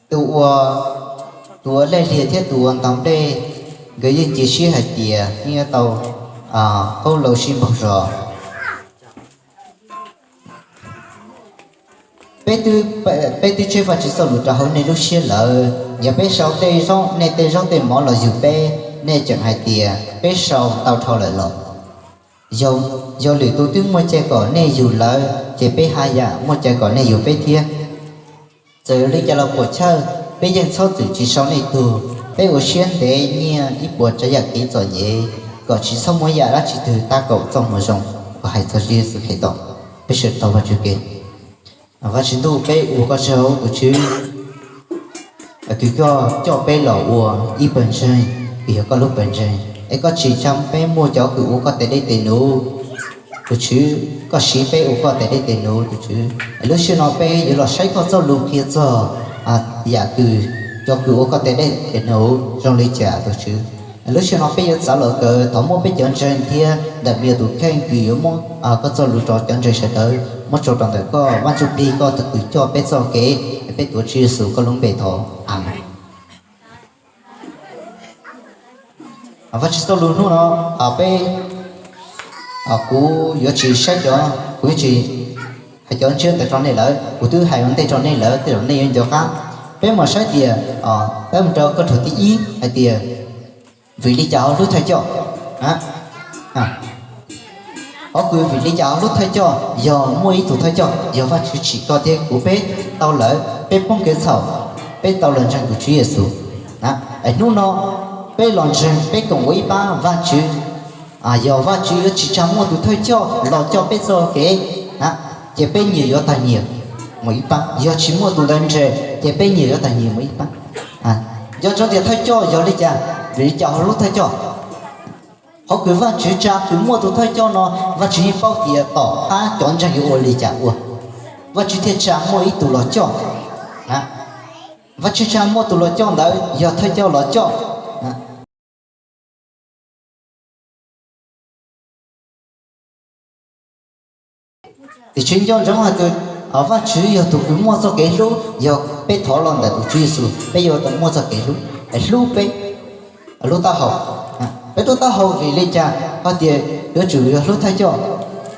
Tus ua, tus ua laij hlias thiab tus ua ntaus nplej, nkawd yeej cia siab hais tias yeej yuav tau qoob loo sib npaug zos. Peb twb tseb Vajtswv txoj lus rau hauv nej lub siab lawm. Yog peb sau tej zaub, nej tej zaub tej mov los yug peb, nej tseem hais tias peb sau tau dhau lawm los? Yog lwm tus twb muaj cai kom nej yug lawm, ces peb haj yam muaj cai kom nej yug peb thiab. Txawm li cas los puas chawj, peb yeej txhob txwm tsis sau nej tug. Peb ua siab ntev nyiaj ib puas tsav yam kev txom nyem, kom tsis txhob muaj yam dab tsi twg tab kaum txoj moo zoo uas hais txog Tswv Yexus Khetos. Peb sawv daws taug Vajtswv kev. Vajtswv ntuj, peb ua koj tsaug tus Tswv, kws koj coj peb los ua ib pawg ntseeg, kws yog koj lub pawg ntseeg, es koj tsim tsa peb muaj cov kws ua koj tes dej tes num. Tus Tswv, koj siv peb ua koj tes dej tes num tus Tswv. Lub sij hawm no peb yuav los saib koj txoj lus qhia txog yam kws cov kws ua koj tes dej tes num zoo li cas tus Tswv. Lub sij hawm no peb yuav txav los kawm, thov muab peb cov ntseeg thiab ntawm me nyuam tus kheej kws yuav muab koj txoj lus rau cov ntseeg sawv daws, muab tso rau ntawm koj Vaj Ntsuj Plig, koj tus kws coj peb txoj kev. Peb tuav Tswv Yexus koj lub npe thov, Amees. Vajtswv txoj lus hnub no, peb, kuv yuav tsis saib cov, kuv yuav tsis hais cov ntsiab ntawd rau nej lawm, kuv twb hais ua ntej rau nej lawm, tej zaum nej yuav nco qab. Peb mam saib tias, peb mus rau koj rau thib ib hais tias, vim li cas ho hlub thawj coj? Qhov kws vim li cas ho hlub thawj coj, yog muaj ib tug thawj coj, yog Vajtswv tsim koj thiab kuv peb tau lawm, peb poob kev txhaum, peb tau los ntseeg tus Tswv Yexus. Es hnub no peb los ntseeg, peb koom ua ib pab Vajtswv. Yog Vajtswv yuav tsim tsa muaj tus thawj coj los coj peb txoj kev, ces peb nyias yuav tag nyias mus ib pab. Yog tsis muaj tus ntawd ntseg, ces peb nyias yuav tag nyias mus ib pab. Nco ntsoov tias thawj coj yog li cas, vim li cas ho hlub thawj coj. Qhov kws Vajtswv tsa kws muaj tus thawj coj no, Vajtswv yeej paub tias tom qab cov ntseeg yuav ua li cas ua, Vajtswv thiaj tsa muaj ib tug los coj. Vajtswv tsa muaj tus los coj ntawd yog thawj coj los coj. Tiam sis nco ntsoov hais tias Vajtswv yog tus kws muaj txoj kev hlub, yog peb thov los ntawm tus Tswv Yexus, peb yuav tau muaj txoj kev hlub, hlub peb lub taub hau. Peb lub taub hau vim li cas ho tias yuav tsum yog hlub thawj coj?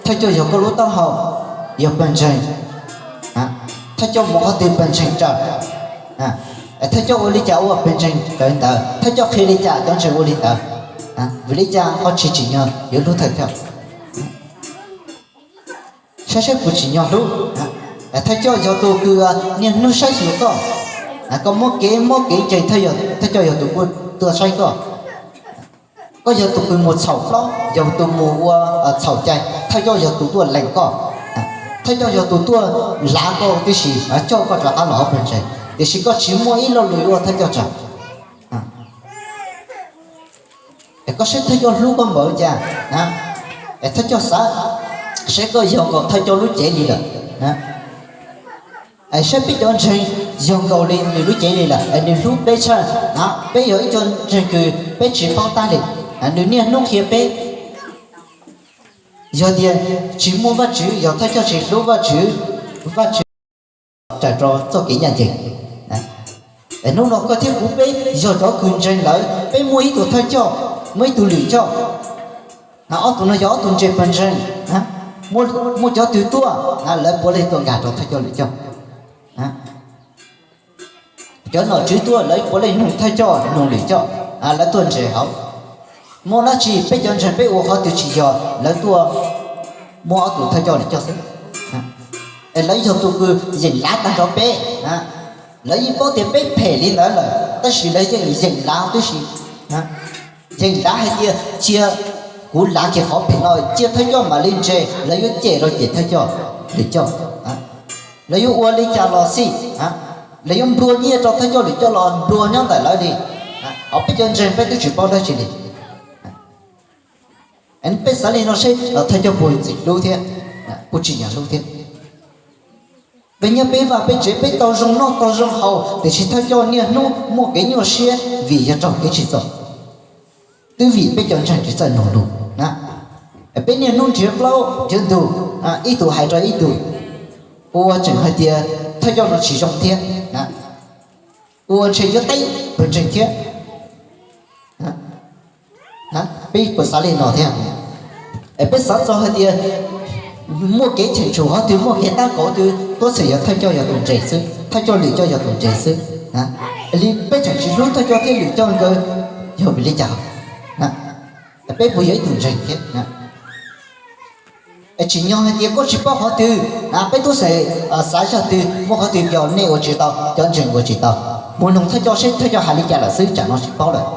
Thawj coj yog koj lub taub hau, yog pawg ntseeg. Thawj coj mus qhov twg pawg ntseeg raws. Thawj coj ua li cas ua pawg ntseeg raws li ntawd, thawj coj qhia li cas cov ntseeg ua li ntawd. Vim li cas ho tsis tsim nyog yuav hlub thawj coj? Saib saib puas tsim nyog hlub. Thawj coj yog tus kws niaj hnub saib xyuas koj, koj muab kev mob kev nkeeg, thawj coj yog tus tuaj saib koj. Koj yog tus kws mus txhaum plaub, yog tus mus ua txhaum cai, thawj coj yog tus tuaj lees koj. Thawj coj yog tus tuaj lav koj tib si, coj koj rov qab los hauv pawg ntseeg, tiam sis koj tsis muaj ib lo lus yuav ua thawj coj tsaug. Es koj saib thawj coj hlub koj npaum cas, es thawj coj xav saib koj yog nkaus thawj coj lub cev li lawm. Es saib peb cov ntseeg yog nkaus li nws lub cev li lawm, es nws hlub peb tshaj. Peb yog ib co ntseeg kws peb tsis paub tab li, nws niaj hnub qhia peb. Yog tias tsis muaj Vajtswv, yog thawj coj tsis hlub Vajtswv, Vajtswv raws rau txoj kev ncaj ncees. Es hnub no koj thiab kuv peb yog cov kws ntseeg lawm, peb muaj ib tug thawj coj, muaj ib tug lwm coj. Ob tug no yog ob tug ntseeg pawg ntseeg. Muaj cov twg tuaj, lawv puav leej tuaj nkag rau thawj coj lwm coj. Cov nom tswv tuaj lawv puav leej nug thawj coj nug lwm coj, lawv tuaj ntses hauv. Muaj dab tsi peb cov ntseeg peb ua qhov twg tsis yog, lawv tuaj muab ob tug thawj coj lwm coj xwb. Es lawv yog tus kws yeem lav tag nrho peb. Lawv yeej paub tias peb phem li ntawd lawm, tab sis lawv yeej yeem lav tib si. Yeem lav hais tias cia kuv lav kiag qhov phem no, cia thawj coj mam li ntses, lawv yuav cem los cem thawj coj lwm coj. Lawv yuav ua li cas los xij, lawv yuav nplua nyiaj rau thawj coj lwm coj los nplua nyob ntawm lawv li. Ho peb cov ntseeg peb twb tsis paub dab tsi li. Peb xav li no seb thawj coj puas txim hlub thiab, puas tsim nyog hlub thiab. Peb nyob peb vaj peb tsev peb tau zoo noj tau zoo haus, tiam sis thawj coj niaj hnub muaj kev nyuaj siab vim yog raug kev tsim txom. Twb vim peb cov ntseeg tsis txawj nug lus na. Peb niaj hnub nrhiav plaub nrhiav ntug, ib tug hais rau ib tug, ua tseem hais tias thawj coj no tsis zoo thiab. ua ntshe yuav teb pawg ntseeg thiab. Peb puas xav li no thiab? Es peb xav txog hais tias muaj kev cheem tsum qhov twg, muaj kev tab kaum twg, tuab txham yog thawj coj yog tus ntseeg xwb, thawj coj lwm coj yog tus ntseeg xwb. Li peb tseem tsis hlub thawj coj thiab lwm coj nkawd yog vim li cas? Peb puas yog ib tug ntseeg thiab? Es tsim nyog hais tias koj tsis paub qhov twg, peb tuab txham xav zaj twg, muaj qhov twg cov nej ua tsis tau, cov ntseeg ua tsis tau, mus noog thawj coj seb thawj coj hais li cas lawm xwb, tsam no tsis paub lawm.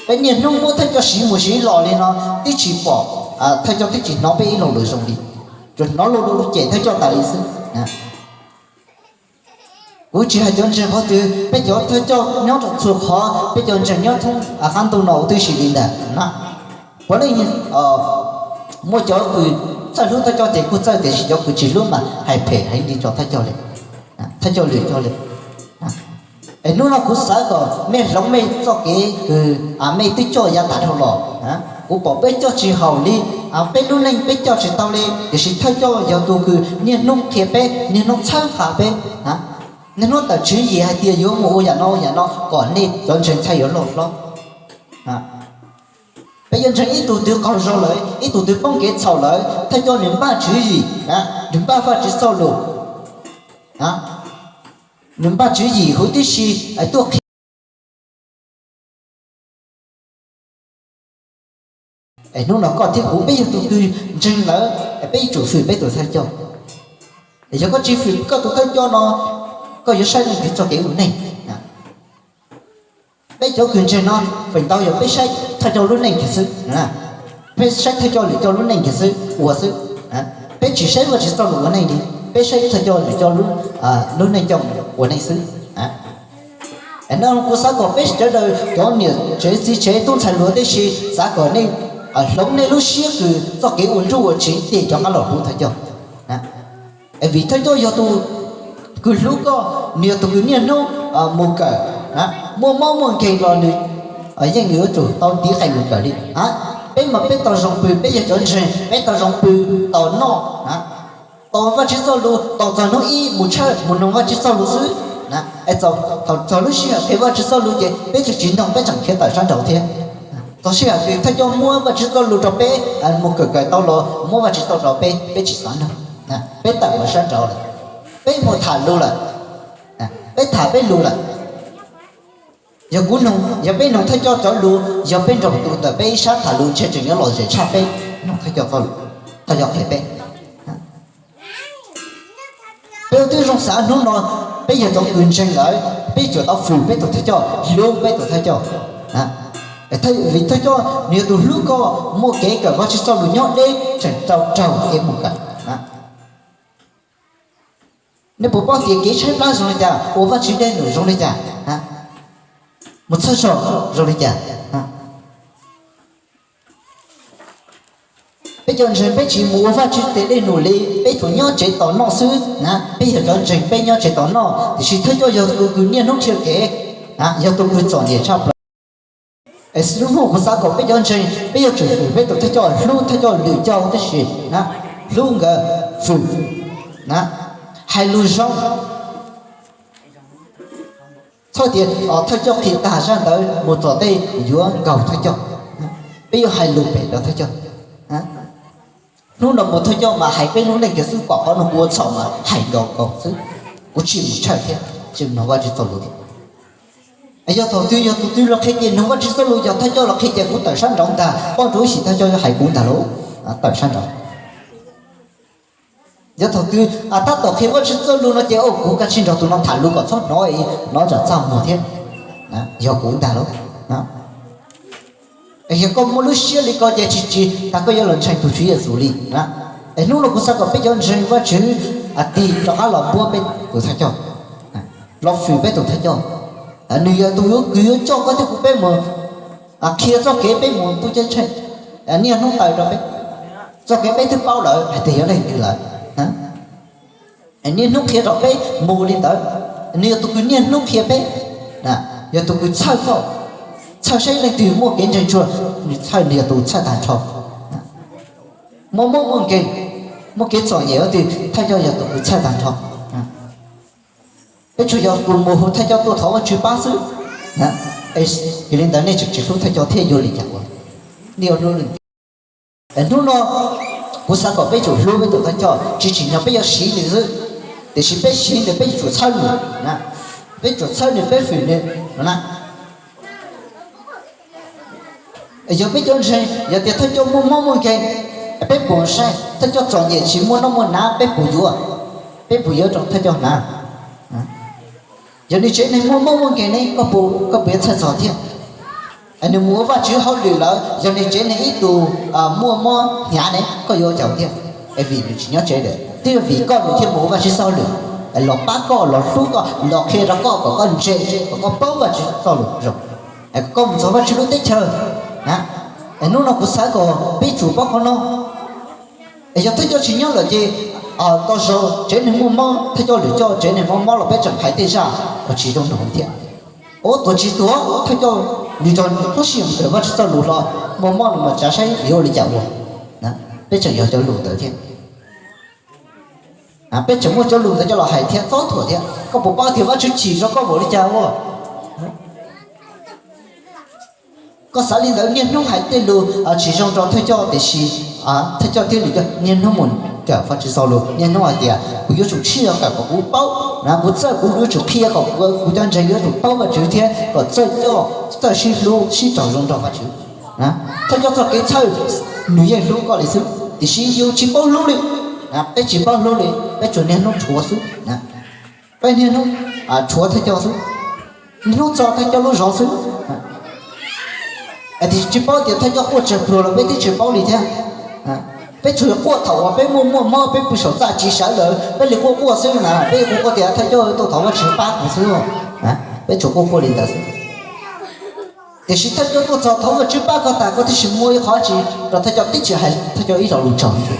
Peb niaj hnub muab thawj coj siv mus siv los li no, twb tsis pom, thawj coj twb tsis hnov peb ib lo lus zoo li, tsuas hnov lo lus cem thawj coj tas li xwb. Kuv tsis hais cov ntseeg qhov twg, peb cov thawj coj nyob rau txhua qhov, peb cov ntseeg nyob thoob qab ntuj no twb sim li ntawd na. Puav leej muaj cov kws txawj hlub thawj coj ces kuj txawj, tiam sis cov kws tsis hlub mas hais phem heev li tso thawj coj li, thawj coj lwm coj li. Es hnub no kuv xav kom mej hloov mej txoj kev kws mej twb coj yav tas dhau los. Kuv pom peb coj tsis haum li, peb lub neej peb coj tsis tau li, tiam sis thawj coj yog tus kws niaj hnub qhia peb, niaj hnub txhawb nqa peb, niaj hnub tawm tswv yim hais tias yuav mus ua yam no ua yam no kom nej cov ntseeg txhaj yuav loj hlob. Peb yuav ntseeg ib tug twg qaug zog lawm, ib tug twg poob kev txhaum lawm, thawj coj nws npaj tswv yim, nws npaj Vajtswv txoj lus, nws npaj tswv yim huv tib si tuaj qhia. Es hnub no koj thiab kuv peb yog tus kws ntseeg lawm, peb yuav tsum fwm peb tus thawj coj. Yog koj tsis fwm koj tus thawj coj no, koj yuav saib leej twg txoj kev ua neej? Peb cov kws ntseeg no, feem ntau yog peb saib thawj coj lub neej kiag xwb, peb saib thawj coj lwm coj lub neej kiag xwb ua xwb. Peb tsis saib Vajtswv txoj lus ua neej li, peb saib thawj coj lwm coj lub neej coj ua neej xwb. No kuv xav kom peb sawv daws cov niam tsev txiv tsev tub ntxhais hluas tib si, xav kom nej hloov nej lub siab kws txoj kev ua nruj ua tsiv cem rov qab los hlub thawj coj. Vim thawj coj yog tus kws hlub koj, nws yog tus kws niaj hnub mus kawm, muaj mob muaj nkeeg los nws yeej yuav tsum tau ntiv qees mus kawm li. Peb mas peb tau zoo pw, peb yog cov ntseeg peb tau zoo pw, tau noj, tau Vajtswv txoj lus, tau txog hnub ib mus tshawj mus noog Vajtswv txoj lus xwb. Txog lub sij hawm qhia Vajtswv txoj lus ces peb tseem tsis noog, peb tseem khiav tawm sab nraud thiab. Txog sij hawm kws thawj coj muab Vajtswv txoj lus rau peb mus kawm kawm tau los muab Vajtswv txoj lus rau peb, peb tsis xav noog, peb tawm mus sab nraud lawm, peb mus tham lus lawm, peb tham peb lus lawm. Yog kuv noog, yog peb noog thawj coj cov lus, yog peb nrog tus ntawm peb ib sab tham lus ntshe tseem yuav lom zem tshaj peb noog thawj coj qhia peb. Peb ua tib zoo xav hnub no, peb yog cov kws ntseeg lawm, peb yuav tsum tau fwm peb tus thawj coj, hlub peb tus thawj coj. Vim thawj coj nws yog tus hlub koj, muaj kev kawm Vajtswv txoj lus nyob deb tseem rau raug kev mus kawm. Nej puas paub tias kev tshaib plab zoo li cas, ua Vajtswv dej num zoo li cas, mus txhawb zog zoo li cas? Peb cov ntseeg peb tsis mus ua Vajtswv tes dej num li, peb tsuas nyob tsev tos noj xwb na. Peb yog cov ntseeg peb nyob tsev tos noj, tiam sis thawj coj yog tus kws niaj hnub qhia kev, yog tus kws txom nyem tshaj plaws. Es lub hnub kuv xav kom peb cov ntseeg peb yuav tsum fwm peb tus thawj coj, hlub thawj coj lwm coj huv tib si, hlub nkawd, fwm, hais lus zoo. Txhob tias thawj coj qhia tag zaj ntawd mus tom tej yuav nkaug thawj coj. Peb yuav hais lus pem rau thawj coj. Hnub no mus thawj coj mas hais peb lub neej kiag xwb, pom qhov no kuv ua txhaum mas hais nkaus nkaus xwb. Kuv tsis mus tshawj thiab, tsis mus noog Vajtswv txoj lus thiab. Yog thaum twg yog tus twg los qhia ces noog Vajtswv txoj lus, yog thawj coj los qhia ces kuv tawm sab nraud ntag, paub rau ib sim thawj coj yuav hais kuv ntag lauj, tawm sab nraud. Yog thaum twg tab tom qhia Vajtswv txoj lus no ces kuv kav tsij nrog tus no tham lus kom txhob hnov, hnov tsam txaj muag thiab, yog kuv ntag lauj. Yog koj muaj lub siab li ko ces tsis tsis tas koj yuav los ntseeg tus Tswv Yexus li. Es hnub no kuv xav kom peb cov ntseeg Vajtswv tig rov qab los npuab peb tus thawj coj, los fwm peb tus thawj coj. Nws yog tus yuav kws yuav coj koj thiab kuv peb mus, qhia txoj kev peb mus ntuj ceeb tsheej, niaj hnub taw rau peb. Txoj kev peb twb paub lawm hais tias yog leej twg lawm, niaj hnub qhia rau peb mus li ntawd. Nws yog tus kws niaj hnub qhia peb, yog tus kws txhawj koj, txhawj saib leej twg muaj kev ntseeg tsuag, nws txhawj, nws yog tus txhawj tag nrho. Muaj mob muaj nkeeg, muaj kev txom nyem ua twg, thawj coj yog tus kws txhawj tag nrho. Peb tsuas yog tus mus hu thawj coj tuaj thov Vajtswv pab xwb. Yog li ntawd nej tseem tsis hlub thawj coj thiab yuav li cas ua? Nej yuav hlub li cas? Hnub no kuv xav kom peb tsum hlub peb tus thawj coj, tsis tsim nyog peb yuav siv nws xwb, tiam sis peb siv nws peb yuav tsum txhawb nws, peb tsum txhawb nws, peb fwm nws no na. Yog peb cov ntseeg, yog tias thawj coj muaj mob muaj nkeeg, peb puas saib thawj coj txom nyem tsis muaj noj muaj hnav, peb puas yuav, peb puas yuav rau thawj coj hnav? Yog nws tsev neeg muaj mob muaj nkeeg ne, koj puas, koj puas yuav txhawj txog thiab? Nws mus ua Vajtswv hauj lwm lawm, yog nws tsev neeg ib tug muaj mob hnyav ne, koj yuav ua cas thiab? Es vim nws tsis nyob tsev lawm, twb yog vim koj nws thiaj mus ua Vajtswv txoj hauj lwm, los pab koj, los hlub koj, los qhia rau koj kom koj ntse, kom koj paub Vajtswv txoj lus zoo, koj mus txog Vajtswv lub teb chaws. Hnub no kuv xav kom peb tsum paub qhov no. Yog thawj coj tsis nyob lawm ces tau zaug tsev neeg muaj mob, thawj coj lwm coj tsev neeg muaj mob los peb tseem hais tej zaj uas tsis zoo rau hauv thiab. Ua tuag tsis tuag, thawj coj nws tso qhov sij hawm kawm Vajtswv txoj lus hlo, muaj mob nws mas tsav saib yuav ua li cas ua. Peb tseem yog cov lus ntawd thiab. Peb tseem muaj cov lus ntawd coj los hais thiab, txob thuam thiab, koj puas paub tias Vajtswv chim rau koj npaum li cas ua? Koj xav li ntawd, niaj hnub hais tej lus tsis zoo rau thawj coj, tiam sis thawj coj thiab lwm coj niaj hnub mus kawm Vajtswv txoj lus, niaj hnub hais tias kuv yuav tsum txhij kawm kom kuv paub, kuv txawj, kuv yuav tsum qhia kom kuv cov ntseeg yuav tsum paub Vajtswv thiab kom txawj coj, txawj sib hlub sib raug zoo nrog Vajtswv. Thawj coj txoj kev txhawj, nws yeej hlub koj li xwb, tiam sis yus tsis paub hlub li. Peb tsis paub hlub li, peb tsuas niaj hnub rhuav xwb. Peb niaj hnub rhuav thawj coj xwb, niaj hnub txo thawj coj lub zog xwb. Tiam sis tsis paub tias thawj coj quaj tsawg pluag los peb twb tsis paub li thiab. Peb tsuas quaj thaum uas peb muaj muaj mob, peb pw saum txaj tsis sawv lawm peb li quaj quaj xwb na, peb quaj quaj tias thawj coj tuaj thov Vajtswv pab kuv xwb. Peb tsuas quaj quaj li ntawd xwb. Tiam sis thawj coj tuaj txog thov Vajtswv pab koj tas, koj twb tsis muaj ib qho tsi rau thawj coj, twb tsis hais thawj coj ib lo lus tsaug li.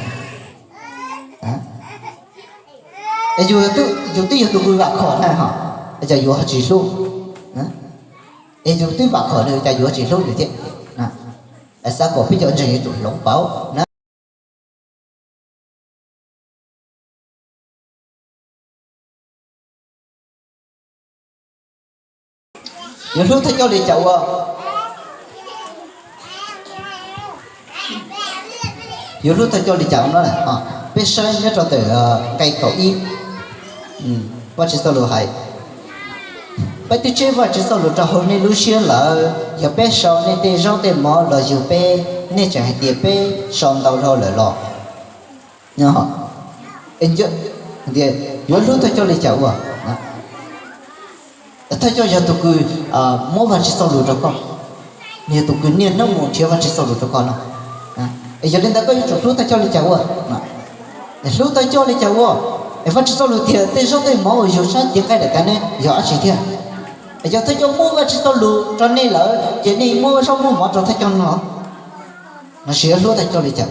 Es yus, yus twb yog tus kws vam khom na ho, es cas yuav tsis hlub? Es yus twb vam khom nws, cas yuav tsis hlub nws thiab? Es xav kom peb cov ntseeg yuav tsum hloov pauv na. Yuav hlub thawj coj li cas ua? Yuav hlub thawj coj li cas no? Peb saib nyob rau ntawm nqe kaum ib, Vajtswv txoj lus hais, peb twb tseb Vajtswv txoj lus rau hauv nej lub siab lawm, yog peb sau nej tej zaub tej mov los yug peb, nej tseem hais tias peb sau ntau dhau lawm los? Yuav hlub thawj coj li cas ua? Thawj coj yog tus kws muab Vajtswv txoj lus rau koj, nws yog tus kws niaj hnub mus nrhiav Vajtswv txoj lus rau koj no. Yog li ntawd koj yuav tsum hlub thawj coj li cas ua? Hlub thawj coj li cas ua? Es Vajtswv txoj lus tias tej zaub tej mov uas yug saib cev nqaij daim tawv ne yog dab tsi thiab? Yog thawj coj muab Vajtswv txoj lus rau nej lawm ces nej muab zaub muab mov rau thawj coj no los? No tsis yog hlub thawj coj li cas.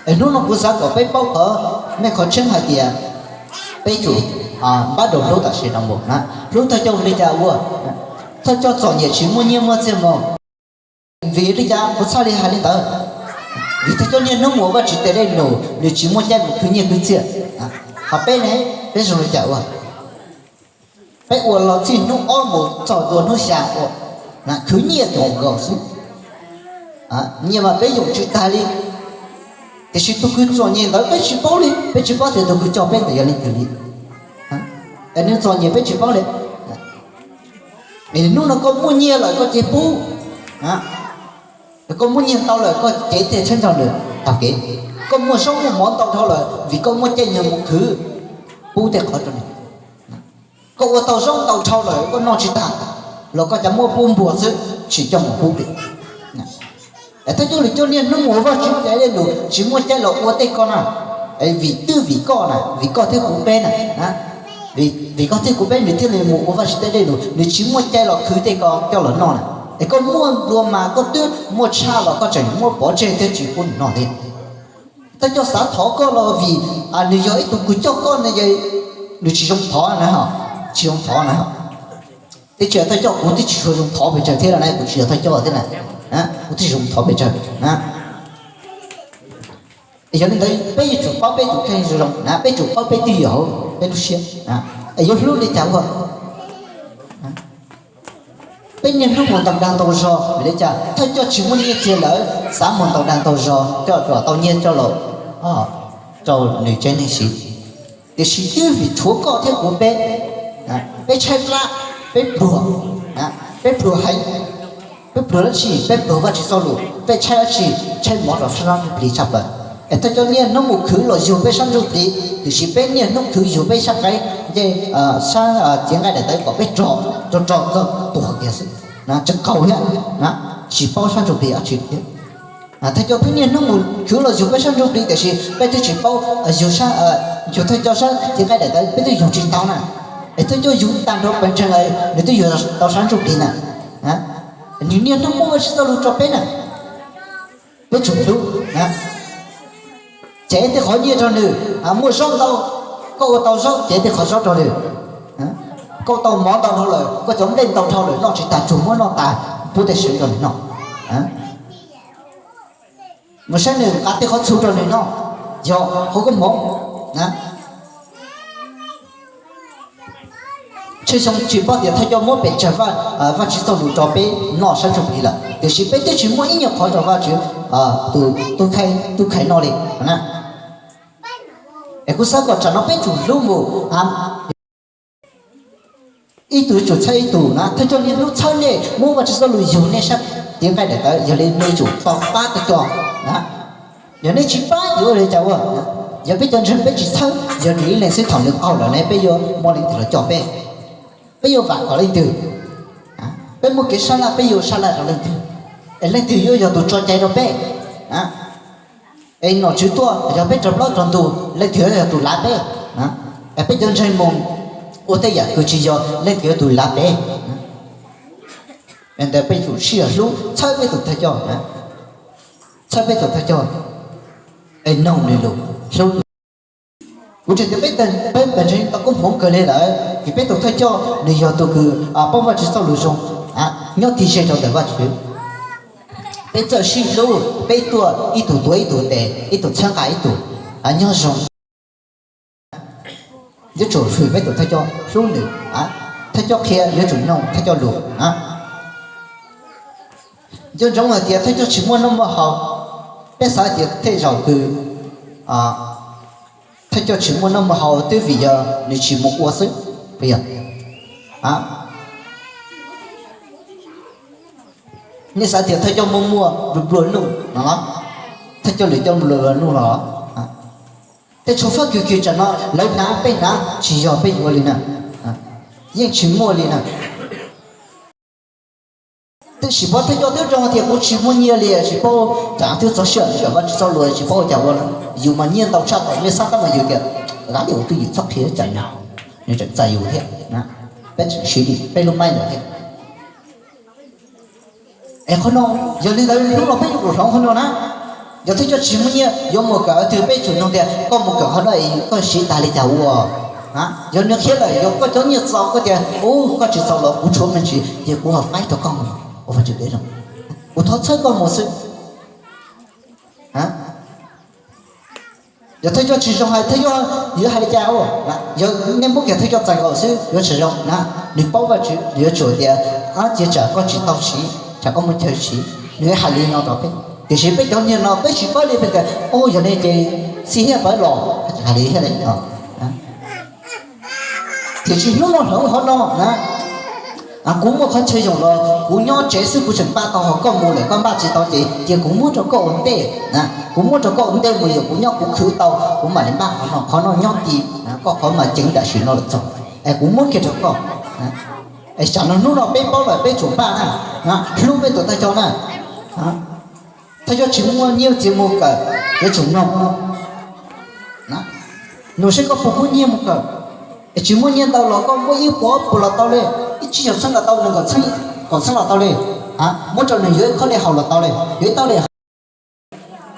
Es hnub no kuv xav kom peb paub qhov, nej qhov tseeb hais tias peb tsum npaj rau hlub tam sim no mus na. Hlub thawj coj li cas ua? Thawj coj txom nyem tsis muaj nyiaj muaj txiaj mus. Vim li cas kuv txhaj li hais li ntawd? Vim thawj coj niaj hnub mus ua Vajtswv tes dej num, nws tsis muaj caij mus khwv nyiaj khwv txiaj. Ho peb ne, peb zoo li cas ua? Peb ua los txij hnub ob mus txog ntua hnub xya ua, khwv nyiaj tus nkaus xwb. Nyiaj mas peb yoom tsis tag li. Tiam sis tus kws txom nyem ntawd peb tsis paub li, peb tsis paub tias tus kws coj peb ntawd yog leej twg li. Es nws txom nyem peb tsis paub li. Es hnub no koj muaj nyiaj lawm koj cia li pub. Koj muaj nyiaj ntau lawm koj cev tej tsheb nrog nws taug kev. Koj muaj zaub muaj mov ntau dhau lawm vim koj muaj caij nyiag mus khwv, pub tej qhov rau nws. Koj ua tau zaub ntau dhau lawm koj noj tsis tag los koj cov muab pub npua xwb, tsis coj mus pub li. Es thawj coj lwm coj niaj hnub mus ua Vajtswv tes dej num tsis muaj caij los ua tej ko na. Vim twb vim koj na, vim koj thiab kuv peb na. Vim koj thiab kuv peb nws thiaj li mus ua Vajtswv tes dej num, nws tsis muaj caij los khwv tej ko coj los noj na. Es koj muaj nplua mas koj twb muaj tshaj los koj tseem muab pov tseg thiab tsis pub nws noj thiab. Thawj coj xav thov koj los vim nws yog ib tug kws coj koj ne, nws tsis zoo thov na, tsis zoo thov na. Twb tsis yog thawj coj, kuv twb tsis tshua zoo thov pes tsawg thiab na, kuv tsis yog thawj coj thiab na, kuv twb tsis zoo thov pes tsawg na. Yog li ntawd peb yuav tsum paub peb tus kheej zoo zoo na, peb tsum paub peb twj ywm hauv peb lub siab na. Yuav hlub li cas ua? Peb niaj hnub mus ntaus dag ntaus zog vim li cas? Thawj coj tsis muaj nyiaj txiag lawm, xav mus ntaus dag ntaus zog coj los tau nyiaj coj los rau nws tsev neeg siv. Tiam sis twb vim tshuav koj thiab kuv peb, peb tshaib plab, peb pluag, peb pluag heev, peb pluag dab tsi? Peb pluag Vajtswv txoj lus, peb tshaib dab tsi? Tshaib mov rau sab ntsuj plig tshaj plaws. Es thawj coj niaj hnub mus khwv los yug peb sab ntsuj plig, tiam sis peb niaj hnub khwv yug peb sab qaib ncej, sab txiv nqaij daim tawv kom peb rog rog rog txog tuag kiag xwb, tsis qaug thiab, tsis paub sab ntsuj plig dab tsi thiab. Thawj coj peb niaj hnub mus khwv los yug peb sab ntsuj plig tiam sis peb twb tsis paub yug, yug thawj coj sab txiv nqaij daim tawv peb twb yug tsis tau na. Es thawj coj yug tag nrho pawg ntseeg nws twb yug tau sab ntsuj plig na. Nws niaj hnub muab Vajtswv txoj lus rau peb na. Peb tsum hlub, cev tej qhov nyiaj rau nws, muaj zaub ntau, koj ua tau zaub cev tej qhov zaub rau nws. Koj tau mov ntau dhau lawm, koj cov nplej ntau dhau lawm noj tsis tas tsuas muab noj tas pub tej seem rau nws noj. Mus saib nws nqa tej qhov txhuv rau nws noj, yog hauv koob hmoov. Tshwj xyoo tsis paub tias thawj coj muab pes tsawg Vajtswv txoj lus rau peb noj sab ntsuj plig lawm tiam sis peb twb tsis muaj ib nyuag qhov rau Vajtswv tus tub khaiv noj li. Es kuv xav kom tsam no peb tsum hlub mus, ib tug tsum txhawb ib tug na. Thawj coj niaj hnub txhawb nej, muab Vajtswv txoj lus yug nej sab txiv nqaij daim tawv, yog li nej tsum tau pab thawj coj na. Yog nej tsis pab yuav ua li cas ua? Yog peb cov ntseeg peb tsis txhawb, yog nws ib leeg xwb thaum nws qaug lawm ne peb yuav muaj leej twg los coj peb? Peb yuav vam kom leej twg? Peb muaj kev sab laj peb yuav sab laj rau leej twg? Es leej twg yuav yog tus tso cai rau peb? Es nom tswv tuaj yog peb raug plaub raug ntug leej twg yuav yog tus lav peb? Es peb cov ntseeg mus ua tej yam kws tsis yog leej twg yuav tus lav peb? Ntawd peb tsum sib yog hlub txhawb peb tus thawj coj, txhawb peb tus thawj coj, es noog nws lus, hlub nws. Kuv ntseeg tias peb pawg ntseeg tau koob hmoov kawg li lawm vim peb tus thawj coj nws yog tus kws paub Vajtswv txoj lus zoo, nyob tig ze rau ntawm Vajtswv. Peb txawj sib hlub, peb tuaj ib tug tuav ib tug tes, ib tug txhawb nqa ib tug, nyob zoo. Yuav tsum hwm peb tus thawj coj, hlub nws, thawj coj qhia yuav tsum noog thawj coj lus. Nco ntsoov hais tias thawj coj tsis muaj noj muaj haus, peb xav tias tej zaum kws thawj coj tsis muaj noj muaj haus twb vim yog nws tsis mus ua xwb, puas yog? Nej xav tias thawj coj muaj muaj nplua nplua nuj no los, thawj coj lwm coj nplua nplua nuj los, tej tshuav fab kws kws tsam no lawv hnav peb hnav tsis yog peb yuav ua li na, yeej tsis muaj li na. Tab sis pab thawj coj twb zoo tias kuv tsis muaj nyiaj li tsis paub, cas twb txog sij hawm ntawm Vajtswv txoj lus tsis paub ua cas ua, yus mas nyiaj ntau tshaj tawm nej xav tab mas yus tias, lav li ua twj ywm txhob qhia cas no, nws tseem txais yus thiab, peb tseem siv li peb lub maib ntawd thiab. Es qhov no, yog li ntawd hnub no peb yuav kom hloov qhov no na. Yog thawj coj tsis muaj nyiaj yuav mus kawm twg peb tsum nug tias koj mus kawm qhov no es koj siv tas li cas ua? Yog nws qhia lawm yog koj cov nyiaj txaus koj tias ub koj tsis txaus los kuv tshuav me ntsis ces kuv ho faib rau koj mus ua Vajtswv kev zoo, kuv thov txhawb koj mus xwb. Yog thawj coj tsis zoo hais thawj coj yuav hais li cas? Yog nej muab kiag thawj coj txais nkaus xwb yuav tsis zoo na. Nws paub Vajtswv nws yuav tsum tias, cia tsam koj tsis tau siv, tsam koj muaj chaw siv, nws yuav hais li no rau peb. Tiam sis peb cov niag no peb tsis paub li peb tias, o yog li ces xib hiab pawv los, hais li thiab. Tiam sis hnub no hloov qhov no na, kuv muaj qhov chaw zoo los kuv nyob tsev xwb kuv tseem npaj tau, ho koj mus lawm koj npaj tsis tau ces cia kuv muab rau koj ua ntej, kuv muab rau koj ua ntej mus, yog kuv nyob kuv khwv tau kuv mam li npaj qhov no, qhov no nyob ti, koj qhov mas ceev tam sim no lawm txog, es kuv muab kiag rau koj. Es tsam no hnub no peb paub lawm peb tsum npaj na, hlub peb tus thawj coj na. Thawj coj tsis muaj nyiaj txiag mus kawm, yuav tsum noog, noog seb koj puas muaj nyiaj mus kawm. Es tsis muaj nyiaj ntau los koj muab ib puas puas los tau li, ib tsib caug txheeb los tau, nees nkaum txheeb, kaum txheeb los tau li, muab rau nws yuav ib khob li haus los tau li, yuav ib tauj li haus.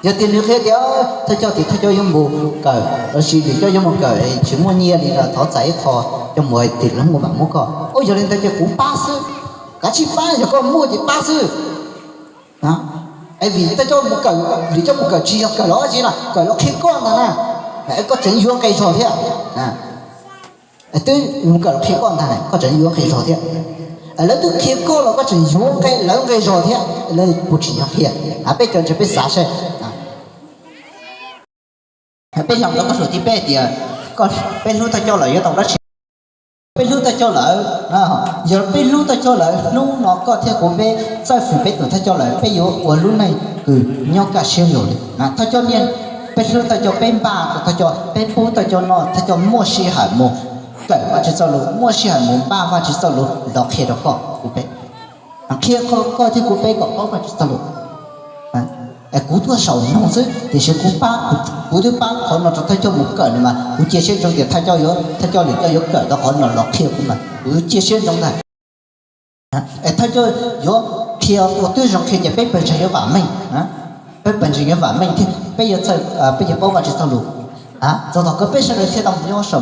Yog tias nws qhia tias thawj coj tim thawj coj yuav mus kawm los sis tim coj yuav mus kawm tsis muaj nyiaj li los thov txais ib qho coj mus tim lawv muaj mam muab koj, ua yog li ntawd ces kuv pab xwb, kav tsij pab, yog koj muaj ces pab xwb. Es vim thawj coj mus kawm, vim coj mus kawm tsis yog kawm los dab tsi no, kawm los qhia koj ntag na, koj tseem yuav nqe zog thiab. Twb mus kawm los qhia koj ntag, koj tseem yuav nqi zog thiab. Lawv twb qhia koj los koj tseem yuav nqi lawv nqi zog thiab, lawv puas tsis yog qhia? Peb cov ntseeg peb xav saib. Peb hloov rau koj hluas thib peb tias, peb hlub thawj coj lawm yuav tau dab tsi? Peb hlub thawj coj lawm, yog peb hlub thawj coj lawm, hnub no koj thiab kuv peb txawj fwm peb tus thawj coj lawm, peb yuav ua lub neej kws nyob kaj siab lug li. Thawj coj niaj, peb hlub thawj coj, peb npaj rau thawj coj, peb pub thawj coj noj, thawj coj muaj sij hawm mus kawm Vajtswv txoj lus, muaj sij hawm mus npaj Vajtswv txoj lus los qhia rau koj kuv peb. Qhia koj thiab kuv peb kom paub Vajtswv txoj lus. Kuv tuaj saum noog xwb, tiam sis kuv pab, kuv twb pab qhov no rau thawj coj mus kawm no mas kuv cia siab ntsoov tias thawj coj yuav, thawj coj lwm coj yuav kawm tau qhov no los qhia kuv mas kuv cia siab ntsoov ntag. Es thawj coj yuav qhia ua twb zoo qhia ces peb pawg ntseeg yuav vam meej, peb pawg ntseeg yuav vam meej thiab peb yuav txawj, peb yuav paub Vajtswv txoj lus. Txog thaum kawg peb sawv daws thiaj tau mus nyob saum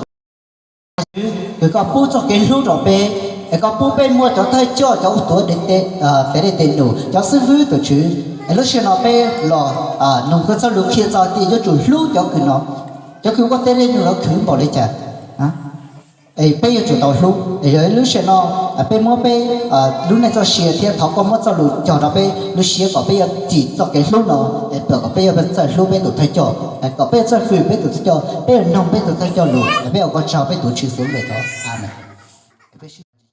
Vajtswv, kws koj pub txoj kev hlub rau peb, es koj pub peb muaj cov thawj coj, cov tuav tes dej tes num, cov xib fwb tus Tswv. Es lub sij hawm no peb los noog koj txoj lus qhia txog tias yuav tsum hlub cov kws no, cov kws ua tej dej num los khwv npaum li cas. Es peb yuav tsum tau hlub. Es yog lub sij hawm no peb muab peb lub neej txoj sia thiab thov koj muab txoj lus cog rau peb lub siab kom peb yuav tsim txoj kev hlub no, es kom peb yuav txawj hlub peb tus thawj coj, kom peb yuav txawj fwm peb tus thawj coj, peb yuav noog peb tus thawj coj lus, peb ua koj tsaug peb tus Tswv Yexus lub npe thov, amees.